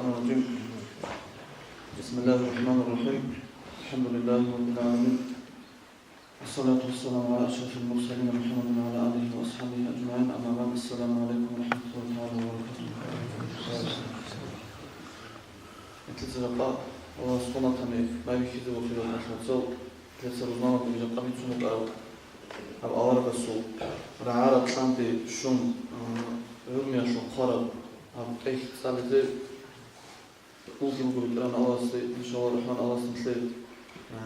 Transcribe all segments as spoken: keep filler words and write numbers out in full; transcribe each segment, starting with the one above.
الرجيم. بسم الله الرحمن الرحيم. الحمد لله رب العالمين. والصلاة والسلام على أشرف المرسلين محمد وعلى آله وأصحابه أجمعين. أما بعد. السلام عليكم ورحمة الله تعالى وبركاته. Нилъеца жакъа Аллагьас хъуматани байбихьизе вухила кьалъацал, нилъеца рузманалдаги жакъа бицун букӀараб гьаб аварагасул рагӀа-ракьанде щун, а, гӀурмиялъул хъвараб гьаб тӀехь цӀализе Кколги буго БетӀергьан Аллагьасде, иншаллагь рахман, Аллагьас нилъее, а,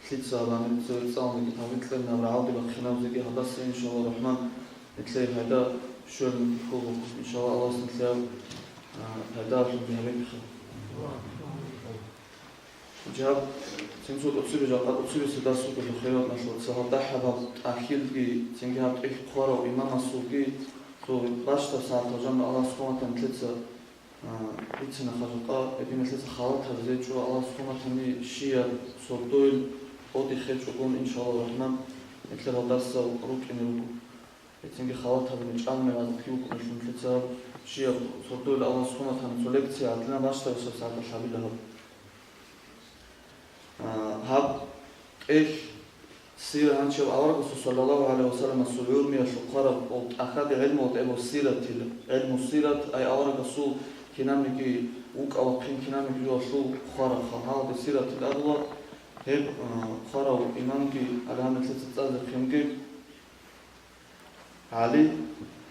лъица гьабани, цеве цӀалниги, тавфикъ кьеги, гьаб рагӀалде бахъинаб жеги гьабасе, иншаллагь рахман, нилъее пайда щвелин кколго. Иншаллагь, Аллагьас нилъее, а, пайда гьабеги гьабеги. Жаб, цинцул тӀоцебе жакъа тӀоцебесеб дарс буго хириял диналъул вацал, гьаб дагьаб тӀахьилги, цинги гьаб тӀехь хъварав имамасулги, цо бащдаб сагӀаталда жанна Аллагьас хъуматан нилъеца А, бицина хажукъа, гьединалъеца халатаб зечӀо Аллагьас хъуматани щияб сордойил одихъечӀогун, иншаллагь рахман, нилъер гьал дарсал рукӀине руго. Гьецинги халатаб ничӀан мегӀазухъе вукӀуналъун нилъеца щияб сордойил Аллагьас хъуматани цо лекция гӀадинаб бащдабасеб сагӀаталъ гьабила гьаб. А, гьаб тӀехь сира гьанчаб аварагасул саллаллагьу гӀалайгьи вассаламасул гӀурмиялъул хъвараб ва тӀахьаде гӀелму тӀебо сиратил, гӀелму сират, ай аварагасул кинабниги вукӀа вахъин кинабниги жоялъул хъварабха. Гьалде сиратил абула, гьеб, а, хъварав имамги, гьале гьанна нилъеца цӀализехъинги, ГӀали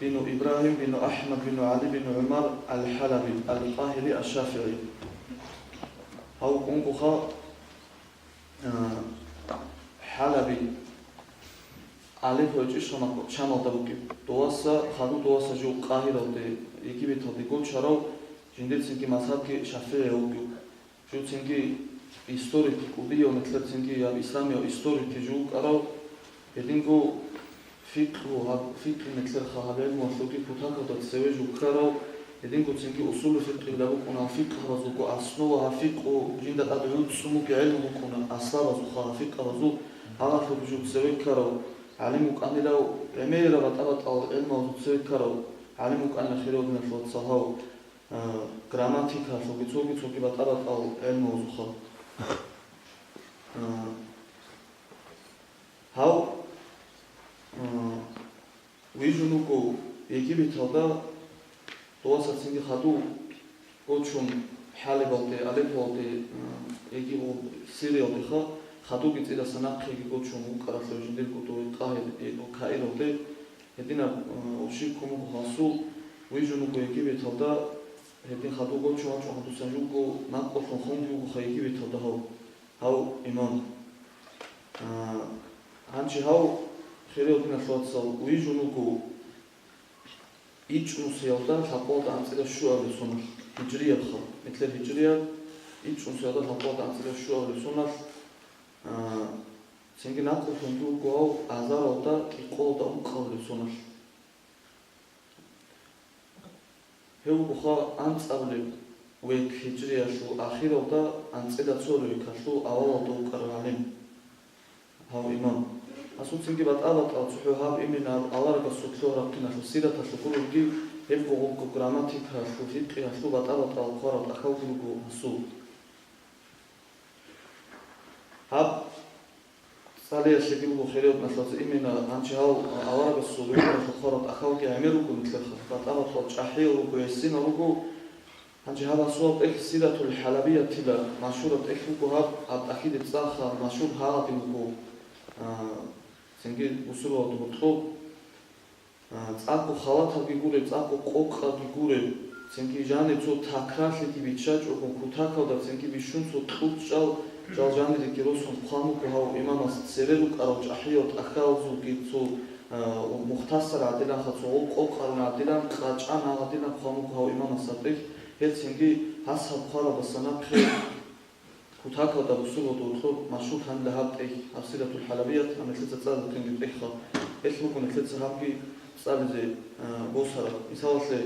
бину Ибрагьим бину АхӀмад бину ГӀали бину ГӀумар ал-ХӀалаби ал-Къагьири аш-ШафигӀи. Гьав вукӀунгоха, а, ХӀалаби, Алеппо гьечӀищха макъ-, Шамалда вукӀин. Доваса, хадув доваса жив Къагьиралде, Египеталде гочарав, жиндецинги мазгьабги ШафигӀияв вугев. Жуцинги историк, кӀудияв нилъецинги гьаб исламияв историкги жув вукӀарав, гьединго фикъгьу, гьаб фикъгь нилъерха гьаб гӀелмуялъулги кутакалда цеве жув ккарав, гьединго цинги усулу фикъгьила букӀуна, фикъгьабазулго основа гьаб фикъгьу жинда тӀад гӀуцӀцӀун бугеб гӀелму букӀуна, аслабазулха гьаб фикъгьабазул, гьалалъулги жув цеве ккарав, гӀалим вукӀанилав, гӀемераб батӀа-батӀал гӀелмуялъул цеве ккарав, гӀалим вукӀанила хириял диналъул вацал гьав. А, грамматикалъулги цоги-цоги батӀа-батӀал гӀелмуялъулха. А, гьав, а, вижун вуго Египеталда, довасацинги хадув гочун ХӀалебалде, Алеппоялде, а, Египет, Сириялдеха, хадувги цӀидасан нахъеги гочун вукӀаралъув жиндирго дове Къагьир, э, Каиралде. Гьединаб, э, ущиб ккун буго гьасул, вижун вуго Египеталда, гьедин хадув гочун вачӀун гьадусан жуго накъулъун хунги вугоха Египеталда гьав, гьав имам. А, гьанже гьав, хириял диналъул вацал, вижун вуго ичӀнусиялда лъабкъоялда анцӀила щуабилеб соналъ, гьижриябха, нилъер гьижрияб, ичӀнусиялда лъабкъоялда анцӀила щуабилеб соналъ, а, Цинги накъулъунги вуго гьав азаралда кӀикъоялда ункъабилеб соналъ. Гьев вугоха анцӀабилеб век гьижриялъул ахиралда, анцӀила цо векалъул авалалда вукӀарав гӀалим, гьав имам. Гьасул цинги батӀа-батӀал цохӀо гьаб иминаб аварагасул лъугьа-рахъиналъул сираталъул гурелги, гьебго гъубго грамматикаялъул, фикъгьиялъул батӀа-батӀал хъварал тӀахьалги руго гьасул. Гьаб цӀалиялъеги буго хириял диналъул вацал, имина гьанже гьав аварагасул вегӀиналъул хъварал тӀахьалги гӀемер руго нилъерха, батӀа-батӀал чӀахӀиял руго, гӀисинал руго. Гьанже гьаб асубаб тӀехь Сиратул ХӀалабиятила машгьураб тӀехь буго гьаб, гьаб тӀахьиде цӀаха машгьур гьалади буго, а, цинги бусурбабазда гьоркьоб. А, цӀакъго халаталги гуреб, цӀакъго къокъалги гуреб, цинги жаниб цо такрарлъиги биччачӀого, кутакалда цинги бищун цо кьучӀал жал жаниреги росун хъван вуго гьав имамас цере рукӀарал чӀахӀиял тӀахьалзулги цо, а, мухтасар гӀадиланха, цо гъоб къокъарун гӀадилан, къачӀан гьагъадилан хъван вуго гьав имамас гьаб тӀехь, гьел цинги гьас гьаб хъваралдаса нахъе Кутакалда бусурбабазда гьоркьоб машгьур гьанила гьаб тӀехь, гьаб Сиратул ХӀалабият, гьаб нилъеца цӀализехъинги тӀехьха. Гьелъ буго нилъеца гьабги цӀализе, а, босараб. Мисалалъе,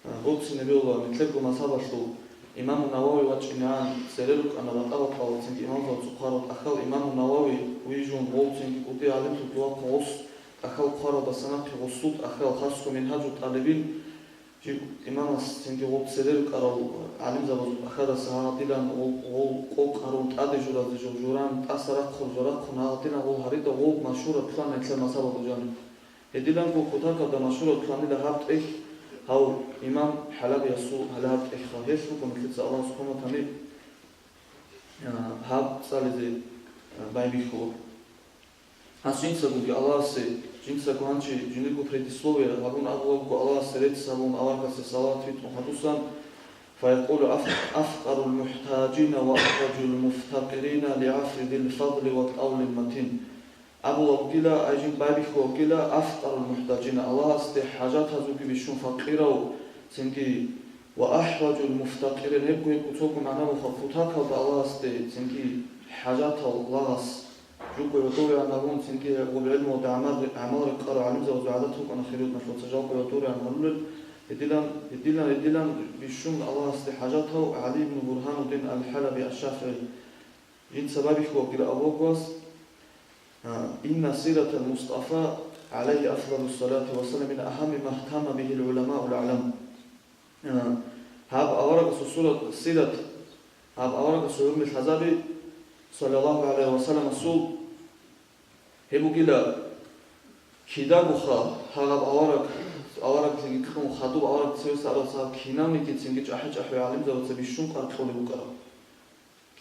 а, боцине бегьула, нилъерго мазгьабалъул Имаму Навави вачӀинегӀан цере рукӀана батӀа-батӀал цинги имамзабазул хъварал тӀахьал Имаму Навави вижун, гъов цинги кӀудиял гӀалимлъулги вахъун гъос тӀахьал хъваралдаса нахъе гъосул тӀахьал хасго Мингьажул тӀалибин Жиб имамас цинги гъол цере рукӀарал гӀалимзабазул тӀахьаздаса гьагъадилан гъол, гъол къокъ гьарун тӀаде журазе жо-, журан тӀаса рахъун жо рахъун гьагъадилан гъол гьарида гъол машгьурат лъугьана нилъер мазгьабалда жаниб. Гьединго кутакалда машгьурат лъугьанила гьаб тӀехь, гьав имам ХӀалабиясул гьале гьаб тӀехьха. Гьелъ руго нилъеца Аллагьас хъуматани, а, гьаб цӀализе, а, байбихьула. Гьас жинцагоги Аллагьасе, жинцаго гьанчи жиндирго предисловие гьабун абулебго Аллагьасе рецц гьабун, аварагасде салават витӀун хадусан, فيقول أف-، أفقر المحتاجين وأحوج المفتقرين لعفو ذي الفضل والقول المتين. Абулебгила, ай жинда байбихьулебгила, أفقر المحتاجين, Аллагьасде хӀажатазулги бищун факъирав, цинги, وأحوج المفتقرين, гьебго-гьебго цого магӀна буха, кутакалда Аллагьасде цинги хӀажатав лагъас. Жуго гӀодовегӀан гьабун, цинги гьеб гӀелмуялда гӀамал, гӀамал рекъарал гӀалимзабазул гӀадат букӀана хириял диналъул вацал жалго гӀодовегӀан гьарулел, гьедилан, гьедилан, гьедилан бищун Аллагьасде хӀажатав ГӀали ибн Бургьануддин ал-ХӀалаби аш-ШафигӀи. Жинца байбихьулебгила абулебго гьас, а, إن سيرة المصطفى عليه أفضل الصلاة والسلام من أهم ما اهتم به العلماء الأعلام. Гьаб аварагасул сурат, сират, гьаб аварагасул гӀумру лъазаби, саллаллагьу гӀалайгьи ва салламасул, гьеб бугила кидагоха, гьаб авараг, авараглъиги кьун, хадуб авараг цевеса арал цо гьаб кинавниги цинги чӀахӀи-чӀахӀи гӀалимзабаца бищун къаркьулеб букӀараб.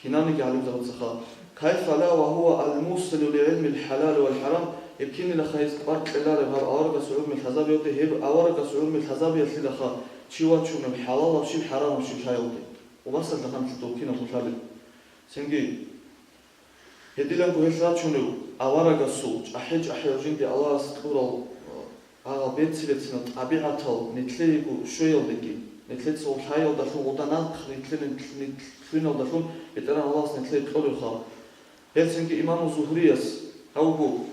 Кинавниги гӀалимзабацаха. كيف لا وهو الموصل لعلم الحلال والحرام, гьеб кинилаха гьез кӀвар кьелареб гьаб аварагасул гӀумру лъазабиялде, гьеб аварагасул гӀумру лъазабиялъилаха чи вачунеб хӀалалабщин хӀарамабщин лъаялде. Убасалда ханлъи дов кинаб лъалеб. Цинги, гьединго гьелъ рачунев аварагасул чӀахӀи-чӀахӀиял жинде Аллагьас кьурал, а, Гьагъал берцинал тӀабигӀатал нилъеего щвеялдеги, нилъеца лъаялдалъун гъода нахъ нилъе-, нилъ-, нилъ-, лъугьиналдалъун БетӀергьан Аллагьас нилъее кьолевха. Гьелцинги имаму Зугьрияс, гьавго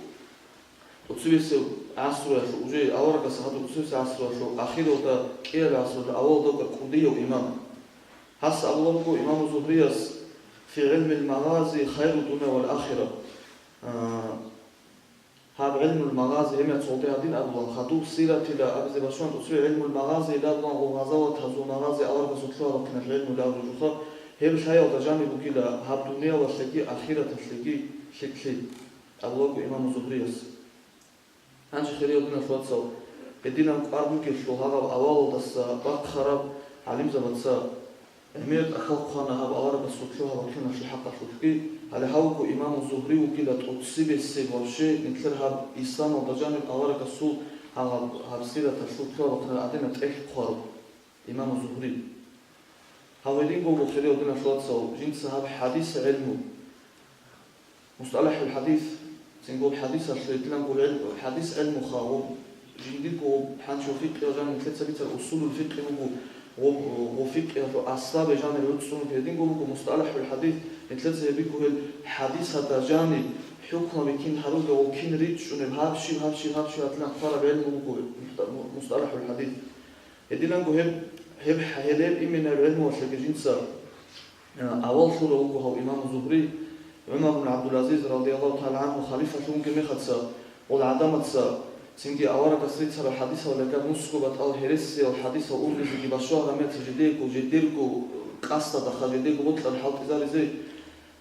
тӀоцебесеб гӀасруялъул, уже аварагас гьадур тӀоцебесеб гӀасруялъул ахиралда, кӀиаб гӀасруялда авалалда вукӀарав кӀудияв имам. Гьас абулебго имаму Зугьрияс: في علم المغازي خير الدنيا والآخرة. А, Гьаб гӀилмул магъази гьемияцалде гьадин абулан, хадуб сиратила абизе бачун, тӀоцебе гӀилмул магъазида абулан, гъо гъазаватазул магъази аварагасул лъугьа-бахъиналъ гӀилмула абураб жуха, гьеб лъаялда жаниб бугила гьаб дуниялалъеги ахираталъеги лъикӀлъи, абулаго имаму Зугьрияс. Гьанже, хириял диналъул вацал, гьединаб кӀвар бугелъул гьагъаб авалалдаса бахъараб гӀалимзабаца, гӀемер тӀахьал хъвана гьаб аварагасул лъугьа-бахъиналъул хӀакъалъулъги, гьале гьавго имаму Зугьри вугила тӀоцебесеб вообще нилъер гьаб исламалда жаниб аварагасул гьаб, гьаб сираталъул лъугьа-бахъинал гӀадинаб тӀехь хъварав имаму Зугьри. Гьав гьединго вуго, хириял диналъул вацал, жинца гьаб хӀадис гӀелму, МустӀалахӀул хӀадис, цинги гьеб хӀадисалъул гьединго гӀел-, хӀадис гӀелмуха, гьеб жиндирго гьеб хӀанчо фикъгьал жанир нилъеца бицараб усулул фикъгьи буго, гьеб, гьеб фикъгьалъул аслабе жанир гӀуцӀцӀун гьединго буго мустӀалахӀул хӀадис, нилъеца гьеб буго гьел хӀадисалда жаниб хӀукмаби кин гьарулеб ва кин ричӀчӀунеб, гьаб щиб, гьаб щиб, гьаб щиб гьадилан хъвараб гӀелму буго мустӀа-, му-, мустӀалахӀул хӀадис. Гьединанго гьеб, гьеб, гьелеб иминаб гӀелмуялъеги жинца, а, авал лъурав вуго гьав имаму Зугьри, ГӀумар ибн ГӀабдулгӀазиз, радияллагьу тагӀала гӀангьу, халифалъун вугеб мехалъ, гъол гӀадамаца цинги аварагас рицарал хӀадисал лага мусго батӀал гьересиял хӀадисал ургъизеги бащвараб мехалъ жидеего, жидерго къасдалдаха жидеего бокьараб хӀалтӀизаризе,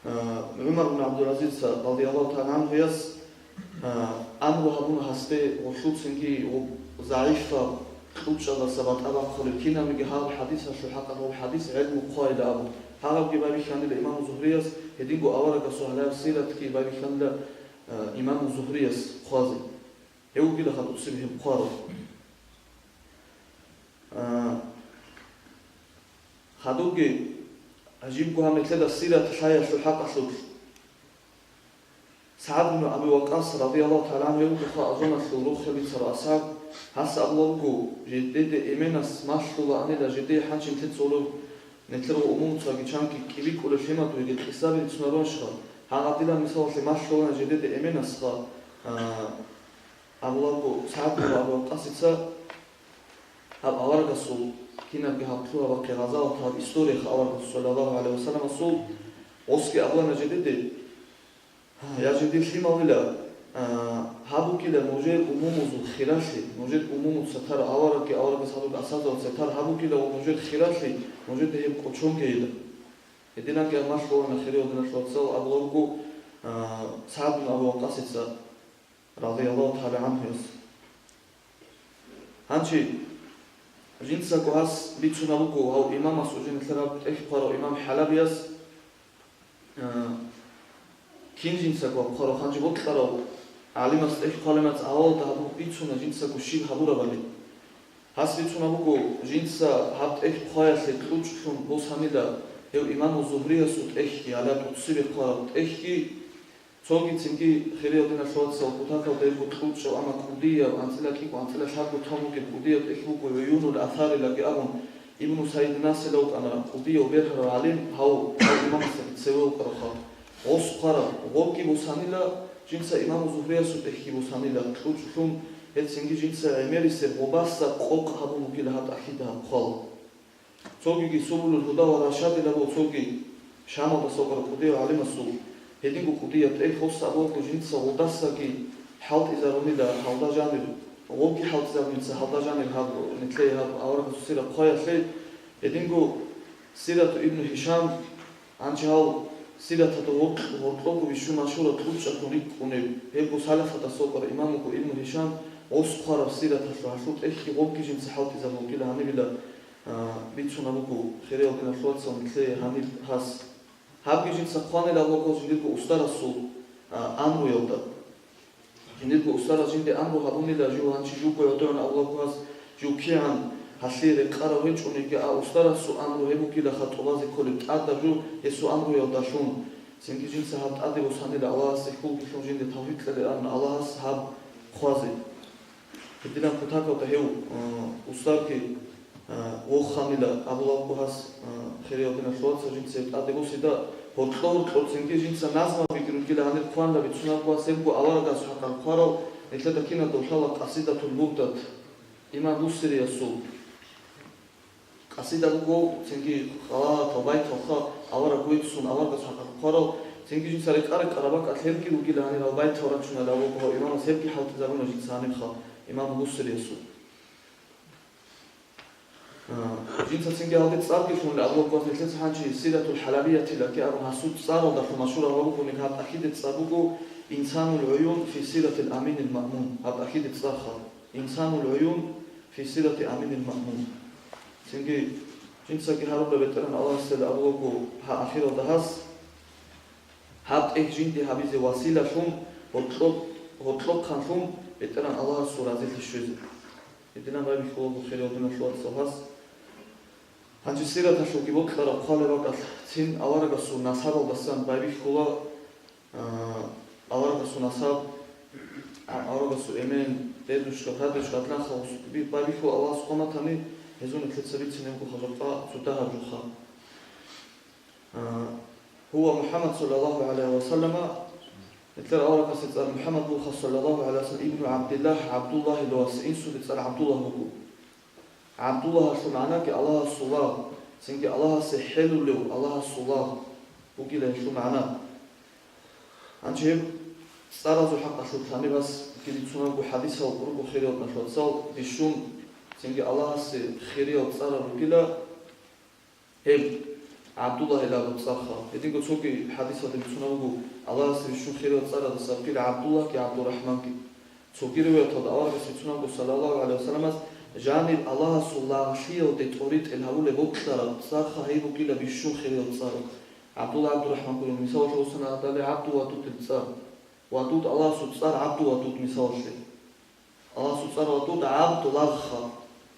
А, ГӀумар ибн ГӀабдулгӀазица, радияллагьу тагӀала гӀангьуяс, а, амру гьабуна гьасде гъолъул цинги гъоб загӀипаб кьучӀалдаса батӀа бахъулеб кинабниги гьал хӀадисалъул хӀакъалъулъ гьаб хӀадис гӀелму хъвайила абун. Гьагъабги байбихьанила имаму Зугьрияс, гьединго аварагасул гьалаб сиратги байбихьанила, а, имаму Зугьрияс хъвазе. Гьев вугила хадуб цебе гьеб хъварав. А, хадубги гӀажибго гьаб нилъеда сират лъаялъул хӀакъалъулъ. СагӀд бну Аби Вакъас, радияллагьу тагӀала гӀангьу, гьев вугоха алжаналъул рохел бицарав асхӀаб, гьас абулеб буго, жидеде эменас малъулаанила жидее хӀанчи нилъеца гьолев, нилъер гъо умумуцаги чанги кӀибикӀулеб лъимадуеги къисаби рицунарунищха, гьагъадилан мисалалъе малъулаан жидеде эменасха, а, Абулаго, СагӀд бну Аби Вакъасица гьаб аварагасул кинабги гьаб лъугьа-бахъи гъазават гьаб история аварагасул, саллаллагьу гӀалайгьи вассаламасул, гъосги абуна жидеде, я жиндир лъималила, А, гьаб бугила нужер умумузул хиралъи, нужер умумуца тар аварагги аварагас гьабураб асазал цо тар гьаб бугила ва нужер хиралъи нужеда гьеб кӀочонгейила. Гьединанги гьаб малъулана хириял диналъул вацал абулеб буго, а, СагӀд бин Абу Ваккасица, радияллагьу тагӀала гӀанхуяс. Гьанже жинцаго гьас бицунеб буго гьав имамас, уже нилъер гьаб тӀехь хъварав имам ХӀалабияс, а, кин жинцаго гьаб хъварав, гьанже бокьарав гӀалимас тӀехь хъвалеб мехалда гьавалда гьаб бицуна жинцаго щиб гьабурабали. Гьас бицунеб буго, жинца гьаб тӀехь хъваялъе кьучӀлъун босанила гьев имаму Зугьриясул тӀехьги, гьале тӀоцебе хъвараб тӀехьги, цоги цинги хириял диналъул вацал кутакалда гьебго кьучӀав, амма кӀудияв, анцӀила кӀикӀо, анцӀила лъабго тун бугеб кӀудияв тӀехь буго ГӀуюнул Асарилаги абун, Ибну Саидинасила вукӀана кӀудияв бергьарав гӀалим, гьав, гьав имамасдаги цеве вукӀарав халкъ. Гъос хъвараб, гъобги босанила жинца имаму Зугьриясул тӀехьги босанила кьучӀлъун, гьелцинги жинца гӀемерисеб гъобасда къокъ гьабун бугила гьаб тӀахьида гьаб хъвал. Цогиги Субулул Гьуда ва Рашадила буго, цоги Шамалдаса вукӀарав кӀудияв гӀалимасул, гьединго кӀудияб тӀехь гъос абулаго жинца гъодасаги хӀалтӀизарунила гьалда жанир, гъобги хӀалтӀизарунила гьалда жанир гьаб нилъее гьаб аварагасул сират хъваялъе, гьединго Сирату Ибну Гьишам, гьанже гьал сираталда гьоркь-, гьоркього бищун машгьураб кьучӀалъун рикӀкӀунеб, гьебго салафалдаса вукӀарав имам вуго Ибну Гьишам, гъос хъвараб сираталъул гьалъул тӀехьги гъобги жинца хӀалтӀизабун бугила гьанибила, а, бицунеб буго хириял диналъул вацал нилъее гьаниб гьас. Гьабги жинца хъванила абулаго жиндирго устарасул, а, амруялда. Жиндирго устарас жинде амру гьабунила жив гьанчи живго гӀодовегӀан абулаго гьас жив кигӀан гьалъие рекъарав гьечӀониги, а устарасул амру гьеб бугила хатӀубазе кколеб тӀадаб жо гьесул амруялдалъун. Цинги жинца гьаб тӀаде босанила Аллагьасе хьулги лъун жинде тавгьид кьелеб абун Аллагьас гьаб хъвазе. Гьединаб кутакалда гьев, а, устарги, а, воханила абулеб буго гьас, а, хириял диналъул вацал жинца гьеб тӀаде босида, гьоркьо-гьоркьоцинги жинца назмабиги ругила гьанир хъванила бицунеб буго гьас, гьебго аварагасул хӀакъалъулъ хъварал, нилъеда киназда лъала Къасидатул Бурдат, имам Бусириясул. Къасида буго, цинги гьалатал байталха авараг веццун аварагасул хӀакъалъулъ хъварал, цинги жинца рекъа-рекъараб бакӀалъ гьебги ругила гьанир гьал байтал рачунел абулаго гьав имамас гьебги хӀалтӀизабуна жинца гьанибха имам Бусириясул. А, жинца цинги гьалде цӀарги лъугьунел абулаго гьас нилъеца гьанже Сиратул ХӀалабиятилаги абун гьасул цӀаралдалъун машгьураб гьаб бугониги гьаб тӀахьиде цӀар буго Инсанул гӀуюн фи сиратил Аминил Маъмун, гьаб тӀахьиде цӀарха. Инсанул гӀуюн фи сирати Аминил Маъмун. Цинги жинцаги гьарураб БетӀергьан Аллагьасда абулаго гьа ахиралда гьас, гьаб тӀехь жинде гьабизе василалъун, гьоркьоб-, гьоркьохъанлъун БетӀергьан Аллагьасул разилъи щвезе. Гьединан байбихьулаго хириял диналъул вацал гьас. Гьанже сираталъулги бокьараб хъвалеб бакӀалъ цин аварагасул насабалдасан байбихьула, а, аварагасул насаб, а, аварагасул эмен, дедушка, прадедушка, адлан хавус, би-, байбихьула Аллагьас хъван батани, гьезул нилъеца бицинебго хажалъа цо дагьаб жоха. А, гьува МухӀаммад саллаллагьу гӀалайгьи ва саллама, нилъер аварагасул цӀар МухӀаммад бугоха саллаллагьу гӀалайгьи ва саллам, ибну ГӀабдиллагь, ГӀабдуллагьила вас, инсулги цӀар ГӀабдуллагь буго. ГӀабдуллагьалъул магӀнаги Аллагьасул лагъ, цинги Аллагьасе хӀелулев, Аллагьасул лагъ бугила гьелъул магӀна. Гьанже гьеб цӀаразул хӀакъалъулъ гьаниб гьас бицунебго хӀадисал руго хириял диналъул вацал бищун, цинги Аллагьасе хириял цӀарал ругила гьеб ГӀабдуллагьил абун цӀарха. Гьединго цоги хӀадисалда бицунеб буго, Аллагьасе бищун хириял цӀараздаса абулила ГӀабдуллагьги ГӀабдурахӀманги. Цоги риваяталда аварагас бицунеб буго, саллаллагьу гӀалайгьи ва салламас, жаниб Аллагьасул лагълъиялде тӀоритӀел гьабулеб бокьараб цӀарха гьеб бугила бищун хириял цӀар. ГӀабдуллагь, ГӀабдурахӀман гурин, мисалалъе, вуссана гьадале ГӀабду Вадудил цӀар. Вадуд Аллагьасул цӀар, ГӀабду Вадуд мисалалъе. Аллагьасул цӀар Вадуд, ГӀабд лагъха,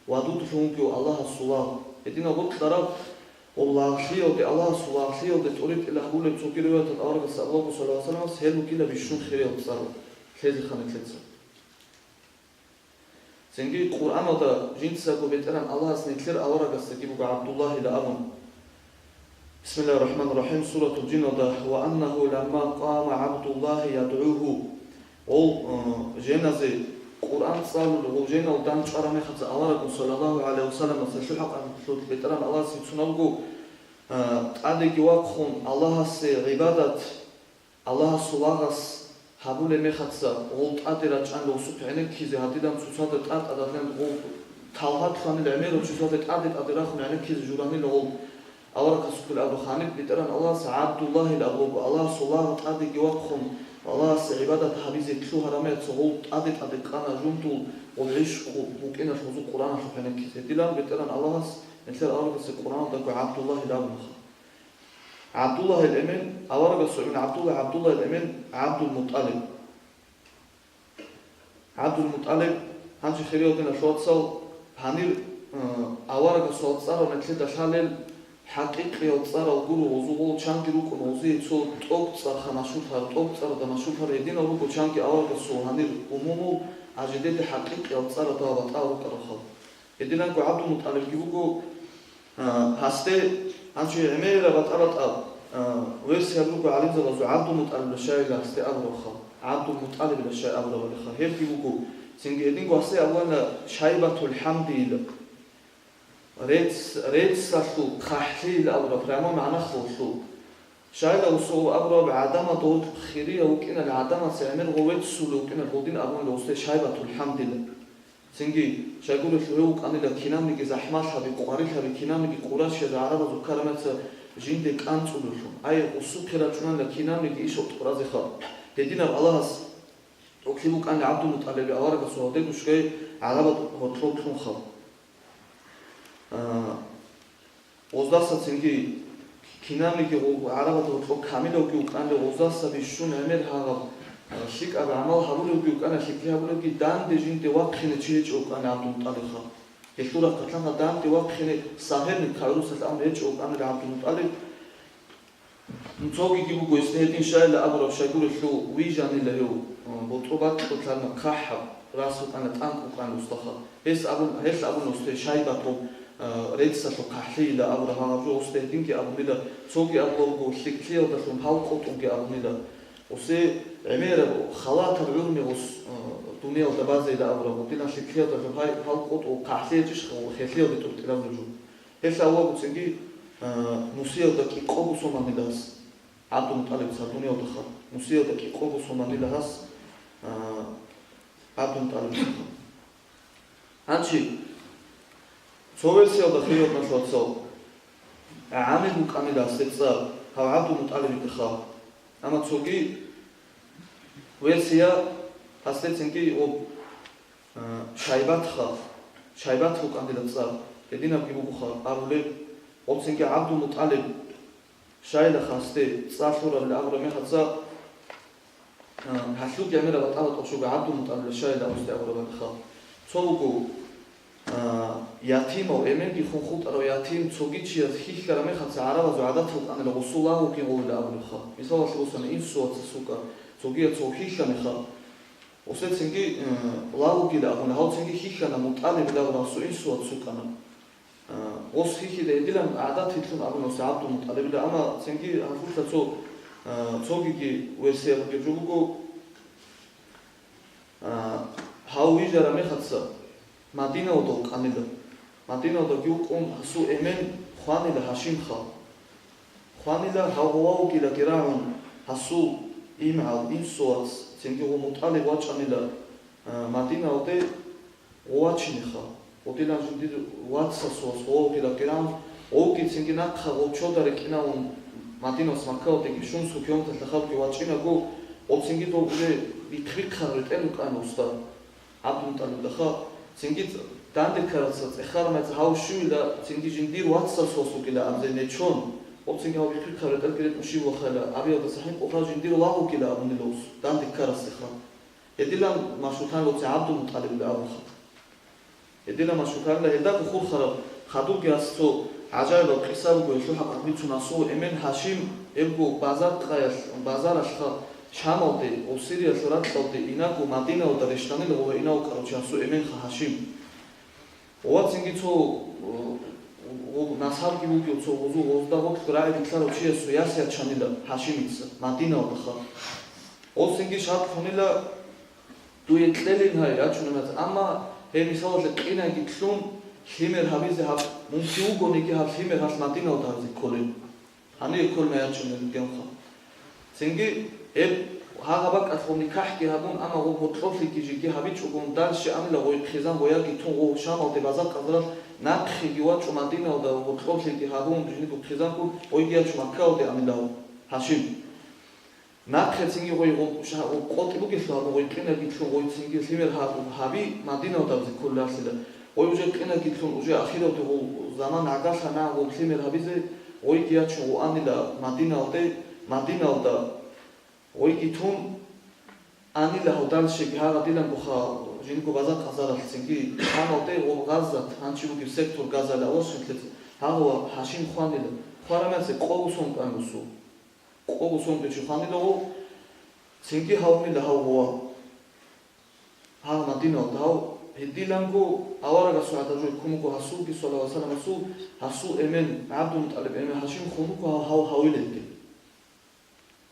Вадуд лъугьунги Аллагьасул лагъ. Гьединаб бокьараб ва лагълъиялде, Аллагьасул лагълъиялде тӀоритӀел гьабулеб цоги риваяталда аварагас абулаго, саллаллагьу гӀалайгьи ва салламас, гьел ругила бищун хириял цӀар, лъезеха нилъеца. Цинги Къуръаналда жинцаго БетӀергьан Аллагьас нилъер аварагасдаги буго ГӀабдуллагьила абун. Бисмиллагьир рахӀманир рахӀим, Суратул Жиналда: «Ва аннагьу ламма къама ГӀабдуллагьи ядгӀугьу». Гъов, э, женазе Къуръан цӀалулев, гъов женал дандчӀвараб мехалъ авараггун, саллаллагьу гӀалайгьи ва салламас, гьелъул хӀакъалъулъ БетӀергьан Аллагьас бицунеб буго, э, тӀадеги вахъун Аллагьасе гӀибадат, Аллагьасул лагъас Гьабулеб мехалъ гъол тӀаде рачӀанила гъосухъ гӀенеккизе, гьадинаб цоцазда тӀад-тӀадалъун гъол талгьадлъанила гӀемерав чи цоцазда тӀаде-тӀаде рахун гӀенеккизе журанила гъол аварагасухъе абураб. Гьаниб БетӀергьан Аллагьас ГӀабдуллагьил абулаго, Аллагьасул лагъ тӀадеги вахъун, Аллагьасе гӀибадат гьабизе лъугьараб мехалъ гъол тӀаде-тӀаде кӀана жундул гъол гӀишкъу букӀиналъ гъозул Къуръаналъухъ гӀенеккизе. Гьединан БетӀергьан Аллагьас нилъер аварагасда Къуръаналдаго ГӀабдуллагьил абуна. ГӀабдуллагьил эмен, аварагасул эмен ГӀабдулла, ГӀабдуллагьил эмен ГӀабдулмутӀалиб. ГӀабдулмутӀалиб, гьанже хириял диналъул вацал, гьанир, э, аварагасул цӀарал нилъеда лъалел хӀакъикъиял цӀарал гуро, гъозул чанги рукӀун гъозие цо тӀокӀцӀарха машгьурлъарал, тӀокӀцӀарада машгьурлъарал гьединал руго чанги аварагасул гьанир умумул, а жидеде хӀакъикъиял цӀарада батӀа рукӀаралха. Гьединанго ГӀабдулмутӀалибги вуго, а, гьасде, гьанже гӀемераб батӀа-батӀа, а, версия буго гӀалимзабазул ГӀабдулмутӀалибила щайила гьасде абурабха, ГӀабдулмутӀалибила щай абурабалиха. Гьебги буго, цинги гьединго гьасде абуна Шайбатул ХӀамдийила, рецц-, реццалъул хъахӀлъийила абураб, прямо магӀна хавлъул. Щайила гъосул абураб гӀадамазда гъоркь хирияв вукӀиналъ, гӀадамаца гӀемер гъов веццулев вукӀиналъ гъодин абунила гъосде Шайбатул ХӀамдила. Цинги, щайгурелъул гьев вукӀанила кинабниги захӀмалъаби, къварилъаби, кинабниги къурайшияз гӀарабазул карамаца жинде кӀанцӀулевлъун. Ай, гъосухъе рачӀунанила кинабниги ишал тӀуразеха. Гьединаб Аллагьас тӀокӀлъи букӀанила ГӀабдулмутӀалибил аварагасул гьалде гушгай гӀарабаз гьоркьоб кьунха. А, Гъоздаса цинги кинабниги гъо-, гӀарабазда гьоркьоб камилавги вукӀанила, гъоздаса бищун гӀемер гьагъаб, а, лъикӀаб гӀамал гьабулевги вукӀана, лъикӀлъи гьабулевги, данде жинде вахъине чи гьечӀев вукӀана ГӀабдулмутӀалибха. Гьелъул рахъалъанха данде вахъине сагьерник гӀурусалъ абун гьечӀев вукӀанила ГӀабдулмутӀалиб. Цогиги буго гьесда гьедин щайила абураб, щайгурелъул вижанила гьев, а, ботӀро бакьулъарна хъахӀаб, рас вукӀана, тӀанкӀ вукӀана гъосдаха. Гьес абун, гьелъ абуна гъосде Шайбатул, а, реццалъул хъахӀлъийила абураб гьагъаб жо, гъосда гьединги абунила, цоги абулеб буго, лъикӀлъиялдалъун гьалкъотӀунги абунила. Гъосде гӀемераб халатаб гӀурми гъос, а, дуниялда базейила абураб, гьединаб лъикӀлъиялдалъун гьай-, гьалкъотӀун хъахӀлъи гьечӀищха, гьелъиялде тӀуртӀилабулеб жо. Гьелъ авлаго цинги, а, нусиялда кӀикъого сонанила гьас, ГӀабдулмутӀалиб цадуниялдаха, нусиялда кӀикъого сонанила гьас, а, ГӀабдулмутӀалиб цадуха. Гьанчи, цо версиялда хириялдалъ вацал, гӀамил букӀанила гьасде цӀар, гьав ГӀабдулмутӀалибидаха. Амма цоги версия гьасде цинги об А, Шайбатха, Шайбат вукӀанила цӀар, гьединабги бугоха абулеб, гъоцинги ГӀабдулмутӀалиб, щайила гьасде цӀар лъурабилан абураб мехалъ, а, гьалъул гӀемераб батӀа-батӀа щуго ГӀабдулмутӀалибила щайила гьасде абураб мехалъ. Цо буго, а, ятимав, эменги хун хутӀарав ятим, цоги чияс хьихьараб мехалъ гӀарабазул гӀадат букӀанила гъосул лагъуги гъовила абулебха. Мисалалъе босани, инсуца, сука, цогияс цо хьихьа мехалъ, Гъосецинги, э, лагъугила абуна, гьавцинги хьихьана МутӀалиб лагъуна гьасул инсуца цукӀана. Э, гъос хьихьида гьедилан гӀадат гьелъун абуна гъос ГӀабдулмутӀалибила, амма цинги гьалъулъа цо, э, цогиги версия бугеб жо буго, э, гьав вижараб мехалъ Мадиналда вукӀанила. Мадиналдаги вукӀун гьасул эмен хванила Гьашимха. Хванила гьав гъов вугилаги рагӀун гьасул имгӀал, инсуца цинги гъов МутӀалиб вачӀанила, а, Мадиналде гъов вачинеха. Гъодилан жиндир вацасул гъов вугилаги рагӀун, гъовги цинги нахъа гъов чода рекӀинавун Мадиналас Маккаялдеги щун, сукъиялдалъа халкъги вачӀинаго, гъов цинги дов уже бихъ-бихъараб ретӀел рукӀана гъосда. ГӀабдулмутӀалиб дахъал цинги данде ккаралца цӀехараб мехалъ гьав щивила, цинги жиндир вацасул вугила абизе нечон, гъов цинги гьав бихъ-бихъараб ретӀелги ретӀун щив вахъайила абиялдаса хӀинкъулха жиндир лагъугила абунила гъос данде ккаралцеха. Гьедилан машгьурлъанила гъоцин ГӀабдулмутӀалибила абулха. Гьедилан машгьурлъанила гьелдаго хурхараб хадубги гьас цо гӀажаибаб къиса буго гьелъул хӀакъалъ бицун гьасул эмен Гьашим, гьебго базаркъаялъ, базаралъха Шамалде, гъов Сириялъул ракьалде инаго Мадиналда рещтӀанила гъов гьенив вукӀарав чи гьасул эменха Гьашим. Гъов цинги цо, э, гъов насабги вугев, цо гъозул гъозда гъоркь рагӀи рилълъарав чиясул яс ячанила Гьашимица Мадиналдаха. Гъов цинги шарт лъунила дуе кьелин гьай рачунеб мехалъ, амма гьеб мисалалъе къинайги лъун лъимер гьабизе гьаб мункин вугониги, гьаб лъимер гьалъ Мадиналда гьабизе кколин. Гьаниве кколин ячӀунел ругелха. Цинги гьеб Гьагъа бакӀалъул никахӀги гьабун, амма гъо гьоркьоблъиги жеги гьабичӀого, дальше анила гъой хъизан гъояги тун гъо Шамалде базар-къазарал, нахъеги вачӀун Мадиналда гьоркьоблъиги гьабун, жиндирго хъизан гун, гъойги ячун Маккаялде анила гьав Гьашимги. Нахъе цинги гъой гъо-, ша-, гъо-, къотӀи бугелъул гьабун, гъой къинагилъун, гъой цинги лъимер гьаб-, гьаби Мадиналда абизе кколарилъила. Гъой уже къинагилъун, уже ахиралде гъо заман гӀагарлъана гъо лъимер гьабизе, гъойги ячун гъо анила Мадиналде, Мадиналда гъойги тун, анила гьав дальшеги гьагъадилан буха жинго базар-къазаралъ цинги, Шамалде гъо Газзат, гьанчи бугеб сектор Газали аваршинлъи, гьагъав Гьашимги хванила, хварамасе къого сон кӀан гусу. Къого сон кӀечи хванила гъо, цинги гьавнила гьав гъова. Гьав Мадиналда гьав гьедиланго аварагасул гӀадаб жо ккун буго гьасулги, саллаллагьу гӀалайгьи вассалам, гьасул, гьасул эмен, ГӀабдулмутӀалиб эмен Гьашимги хун буго гьав, гьав гьавилелде.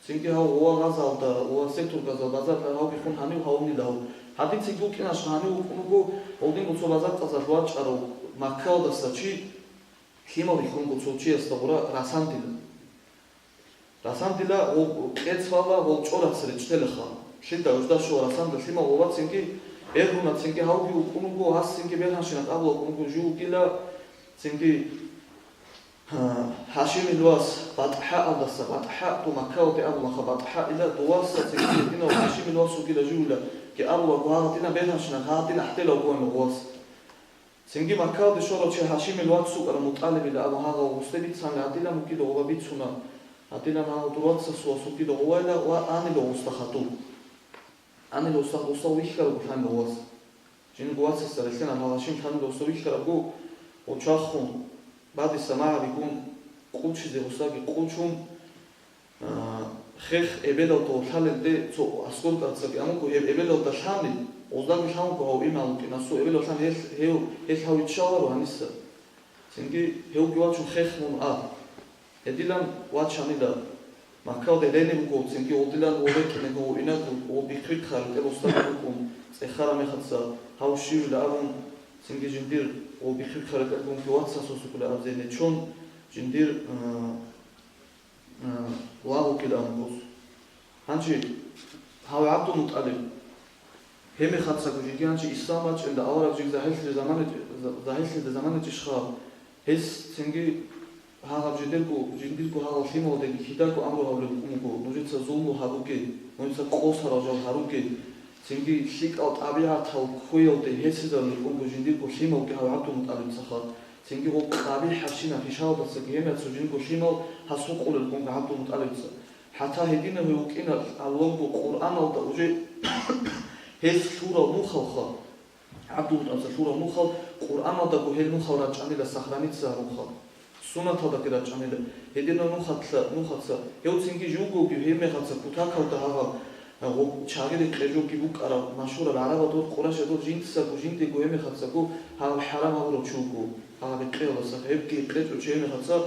Цинги гьав гъова Газалда, гъова сектор Газал базаралда гьавги хун гьанив гьавнила гьав. Гьадин цинги вукӀинаша гьанив вукӀун вуго, гъолдинго цо базар-къазалъ вачӀарав Маккаялдаса чи, лъимал рихьунго цо чиясда гъура расандила. Расандила гъо-, кьец бала гъол чӀорас речӀделаха. Лъида нужда щула расанда лъимал гъова цинги, бергьуна цинги гьавги вукӀун вуго, гьас цинги бергьанщинаб абула вукӀун вуго жив вугила, цинги Гьа, Гьашимил вас БатӀхӀаалдаса, БатӀхӀа, дов Маккаялде абулаха, БатӀхӀаила доваса цинги гьединав Гьашимил вас вугила живила, ги абулаго гьагъадина бергьанщина, гьагъадин ахӀдела вугоан гъувас. Цинги Маккаялде щорав чи Гьашимил вац вукӀарав МутӀалибила абун гьагъав гъусде бицанли гьадилан вукӀила гъова бицуна, гьадилан гьагъав дур вацасул вас вукӀила гъувайла ва анила гъусда хадув. Анила гъусда, гъусда вихьараб гьанив вас. Жиндирго вацасда релълъана гьал Гьашимил гьанив гъусда вихьарабго, гъочахун, бадиса магӀаригун, къучизе гъусдаги къучун, а, хех эбелалда лъалелде цо аскӀор кӀарцаги амуго гьеб эбелалда лъани, гъуздаги лъанго гьав имгьал вукӀин, асул эбелалда лъан гьел, гьев, гьел гьав иччаларо гьаниса. Цинги гьевги вачун хех мун а. Гьедилан вачанила, Маккалде рени буго, цинги гъодилан гъо рекӀинего гъо инаго гъо бихъ-бихъараб тӀерустан букӀун, цӀехараб мехаца гьав щивила абун, цинги жиндир гъо бихъ-бихъараб тӀергунги вацасул сукӀула абзе нечон, жиндир, а, а, лагъукӀила амгос. Гьанже гьав ГӀабдулмутӀалиб, гьеб мехацаго жеги гьанже ислам бачӀинда авараг жеги загьирлъида замана-, за-, загьирлъида замана чӀищха, гьес цинги гьагъаб жидерго, жиндирго гьагъал лъималдаги кидаго амру гьабулеб букӀун буго, нужеца зулму гьабуге, нужеца къосарал жал гьаруге, цинги лъикӀал тӀабигӀатал кквеялде гьесизарулеб букӀун буго жиндирго лъималги гьав ГӀабдулмутӀалибцаха. Цинги гъо къабихӀабщинаб пишаялдасаги гьемияца жинго лъимал гьасукъулел ккун ГӀабдулмутӀалибца. ХӀатта гьединав гьев вукӀина аллаго Къуръаналда уже гьес лъурал нухалха, ГӀабдулмутӀалибца лъурал нухал, Къуръаналдаго гьел нухал рачӀанила сохраниться гьарухъал, суннаталдаги рачӀанила. Гьединав нухалъа-, нухаца, гьев цинги живгоги гьеб мехаца кутакалда гьагъал Гъо-, чагъи рекъе жоги букӀараб машгьураб гӀарабадул, къурайшадул жинцаго жиндего гьеб мехацаго гьав хӀарам гьабурав чи вуго, гьав рекъеялдаса гьебги рекъечӀо чи гьеб мехаца,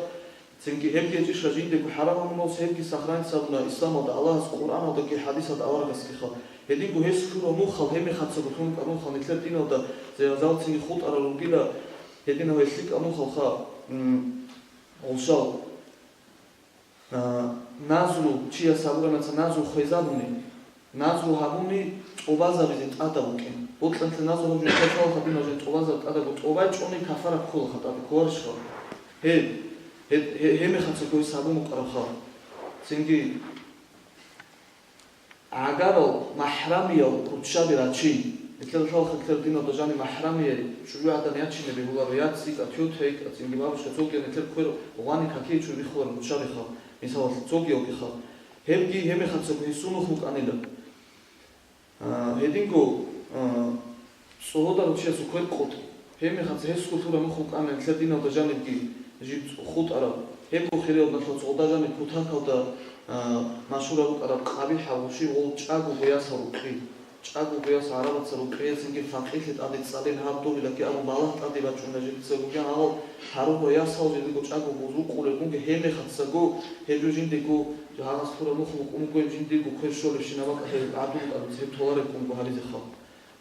цинги гьебги гьечӀищха жиндего хӀарам гьабуналдаса гьебги сохраниться гьабуна исламалда, Аллагьас Къуръаналдаги хӀадисалда аварагасгиха. Гьединго гьес лъурав нухал гьеб мехацаго лъун рукӀарунха нилъер диналда зегӀазал цинги хутӀарал ругила, гьединав гьел лъикӀал нухалха, м, гъолъал. А, назру, чияс гьабуранаца назру хвезабуни, назру гьабуни тӀубазабизе тӀадаб букӀин. Бокьанлъи назру гьабужин хвезал гьабуна жин тӀубазаб тӀадаб бу-, тӀубай чӀуни кафара кколаха тӀаде, кколарищха? Гьеб, гьеб, гьеб, гьеб мехаца гьес гьабун букӀарабха. Цинги ГӀагарал, махӀрамиял руччаби рачин. Нилъер лъалха нилъер диналда жаниб махӀрамияй чӀужугӀадан ячине бегьуларо, я цӀикӀа, тӀутӀ гьайкӀа, цинги бабушка цогиян нилъер квер гъвани какие чӀужу биххуларо руччабиха, мисалалъ, цогиялгиха. Гьебги гьебмехацаго гьесул нух букӀанила. А, гьединго, а, ЦӀугьударав чиясул квер къотӀи. Гьебмехаца гьесго лъураб нух букӀана нилъер диналда жанибги жиб хутӀараб. Гьебго хириял налъуца гъолда жаниб кутакалда, а, машгьураб букӀараб къабихӀаб гъуши гъол чӀагого ясал рукъи. ЧӀагого яс гӀарабаца рукъи, гьесинги факъирлъи тӀаде цӀалин гьаб добилаки абун балагь тӀаде бачӀуна жибцаго гьагъал гьарурал ясал жидего чӀагого рукъулеб бунги гьебмехацаго гьеб жо жиндего гьагъас лъураб нух букӀун буго гьеб жиндирго квер щолебщинаб бакӀ гьеб гӀадул тӀаде цеб толареб ккунго гьализеха.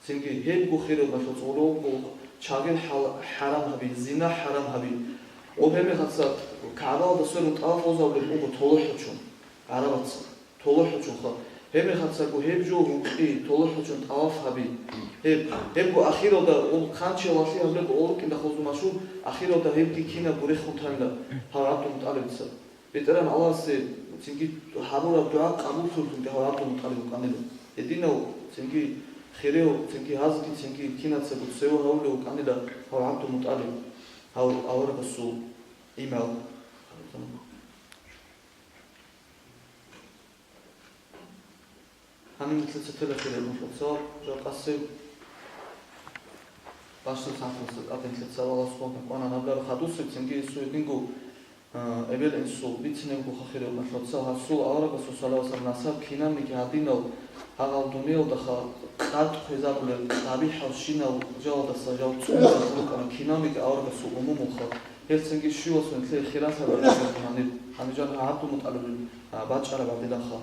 Цинги гьебго хириял налъуца гъоло чагӀи хӀал-, хӀарам гьаби, зина хӀарам гьаби. Гъоб гьебмехаца КагӀбаялда сверун тӀаваф гьозабулеб буго толохӀочун, гӀарабаца, толохӀочунха. Гьебмехалцаго гьеб жо гьукъи, толохӀ гьечӀун тӀаваф гьаби. Гьеб, гьебго ахиралда, ол хъанчиял валъи гьабулеб, ол рукӀиндахъулзу машгьур, ахиралда гьебги кинабго рехун танила гьав ГӀабдулмутӀалибица. БетӀергьан Аллагьасе цинги гьабураб дугӀа къабуллъуллъунги гьав ГӀабдулмутӀалиб вукӀанила. Гьединав цинги хирияв, цинги гьазги, цинги кинацаго цеве гьавулев вукӀанила гьав ГӀабдулмутӀалиб, гьав аварагасул имал. Гьаниб нилъеца тела хириял нухалъ цо жакъасеб бащдаб сахлъаса тӀаде нилъеца Аллагьас хъван кьванан гьабиларо хадусеб, цинги гьесул гьединго, а, эбел-инсул бицинебгоха хириял нухалъ цо гьасул аварагасул салавасаб насаб кинабниги гьадинал гьагъал дуниялдаха къад хъвезабулел къабихӀал щинал жалдаса жал цӀунги рукӀана кинабниги аварагасул умумулха. Гьел цинги щивасун нилъее хиралъа бачӀараб гьаниб, гьаниб жан ГӀабдулмутӀалибил, а, бачӀараб гьадилаха.